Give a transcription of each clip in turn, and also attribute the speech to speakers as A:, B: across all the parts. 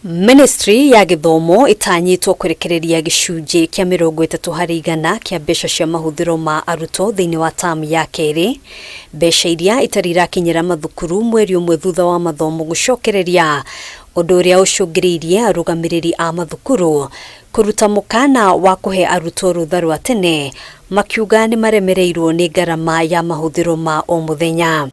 A: Ministry ya gĩthomo ĩtanyĩtwo kũrekereria gĩcunjĩ kĩa 30% kĩa mbeca cia mahũthĩro ma arutwo thĩinĩ wa tamu ya kerĩ, mbeca iria itarĩ irakinyĩra mathukuru mweri ũmwe thutha wa mathomo gũcokereria, ũndũ ũrĩa ũcũngĩrĩirie arũgamĩrĩri a mathukuru kũruta mũkana wa kũhe arutwo rũtha rwa tene, makiuga nĩ maremereirwo nĩ ngarama ya mahũthĩro ma o mũthenya.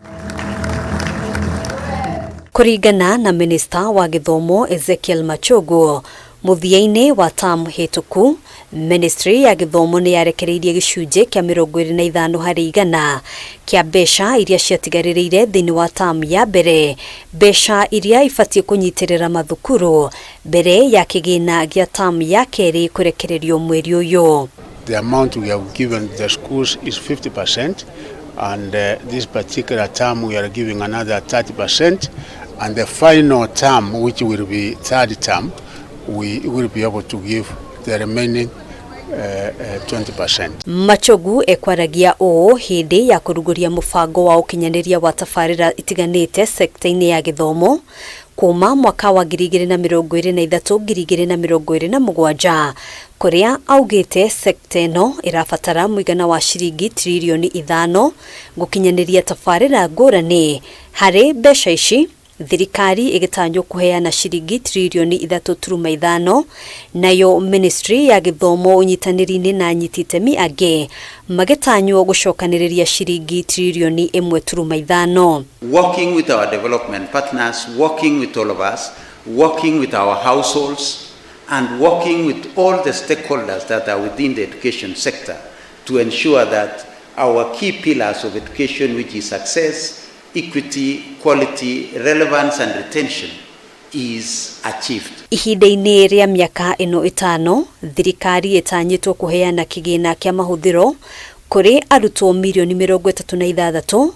A: Kũringana na minista wa gĩthomo Ezekiel Machogu, mũthia-inĩ wa tamu hĩtũku, ministry ya gĩthomo nĩ yarekereirie gĩcunjĩ kĩa 25% kĩa mbeca iria ciatigarĩrĩire thĩinĩ wa tamu ya mbere, mbeca iria ibatiĩ kũnyitĩrĩra mathukuru mbere ya kĩgĩna gĩa tamu ya kerĩ kũrekererio mweri ũyũ.
B: The amount we have given the schools is 50%, and this particular term we are giving another 30%, and the final term, which will be third term, we will be able to give the remaining 20%.
A: Machogu ekwaragia ũũ hĩndĩ ya kũrugũria mũbango wa ũkinyanĩria wa tabarĩra itiganĩte sekta-inĩ ya gĩthomo kuma mwaka wa 2023 2027, kũrĩa augĩte sekta ĩno ĩrabatara mũigana wa ciringi 5 tiririoni gũkinyanĩria tabarĩra ngũrani. Harĩ mbeca ici, thirikari ĩgĩtanywo kũheana ciringi 3.5 tiririoni, nayo ministry ya gĩthomo ũnyitanĩri-inĩ na anyiti itemi angĩ magĩtanywo gũcokanĩrĩria ciringi 1.5 tiririoni.
C: Working with our development partners, working with all of us, working with our households, and working with all the stakeholders that are within the education sector to ensure that our key pillars of education, which is success, equity, quality, relevance, and retention, is achieved.
A: Ihinda-inĩ rĩa mĩaka ĩno 5, thirikari ĩtanyĩtwo kũheana kĩgĩna kĩa mahũthĩro kũrĩ arutwo 36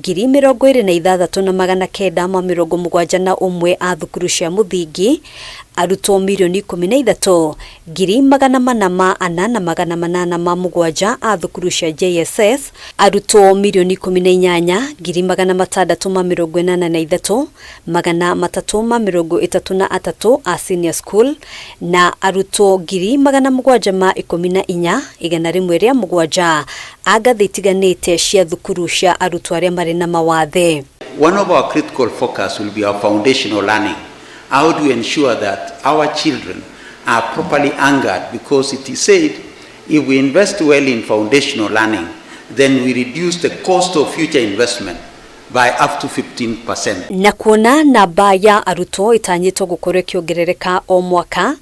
A: 26,971 a thukuru cia mũthingi, arutwo 13,404,807 a thukuru cia JSS, arutwo 18,683,333 a senior school, na arutwo 714,107 a ngathĩ itiganĩte cia thukuru cia arutwo arĩa marĩ na mawathe.
C: One of our critical focus will be our foundational learning. How do we ensure that our children are properly anchored? Because it is said if we invest well in foundational learning, then we reduce the cost of future investment by up to 15%.
A: Na kuona namba ya arutwo ĩtanyĩtwo gũkorwo ĩkĩongerereka o mwaka,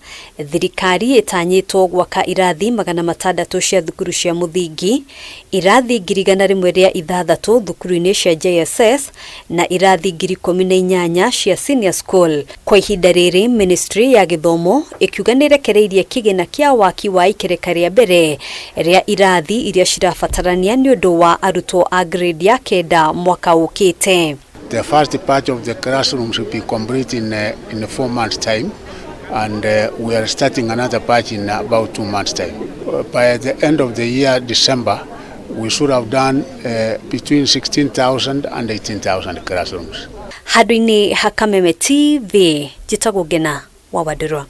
A: thirikari ĩtanyĩtwo gwaka irathi 600 cia thukuru cia mũthingi, irathi 106,000 thukuru-inĩ cia JSS, na irathi 18,000 cia senior school. Kwa ihinda rĩrĩ, ministry ya gĩthomo ĩkiuga nĩ ĩrekereirie kĩgĩna kĩa waki wa ikereka rĩa mbere rĩa irathi iria cirabatarania nĩ ũndũ wa arutwo a grade ya 9 mwaka ũkĩte.
B: The first part of the classrooms will be complete in 4 months' time, and we are starting another batch in about 2 months' time. By the end of the year, December, we should have done between 16,000 and 18,000 classrooms.
A: Handũ-inĩ ha Kameme TV, njĩtagwo Ngena wa Wandũrwa.